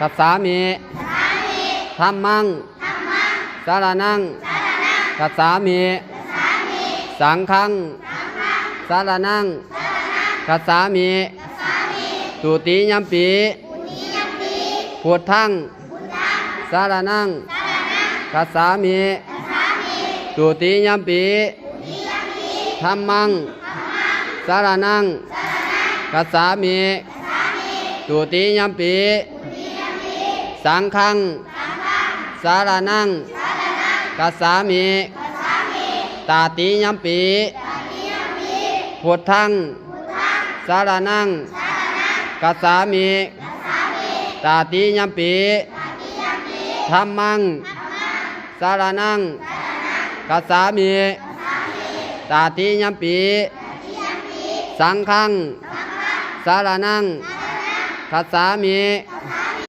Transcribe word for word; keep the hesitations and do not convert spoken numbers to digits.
gacchāmi. Dhammaṃ saraṇaṃ gacchāmi. Saṅghaṃ saraṇaṃ gacchāmi. Dutiyampi buddhaṃ saraṇaṃ gacchāmi. Dutiyampi dhammaṃ saraṇaṃ gacchāmi. Dutiyampi saṅghaṃ saraṇaṃ gacchāmi. Tatiyampi buddhaṃ saraṇaṃ gacchāmi. Tatiyampi dhammaṃ saraṇaṃ gacchāmi. Tatiyampi saṅghaṃ saraṇaṃ gacchāmi.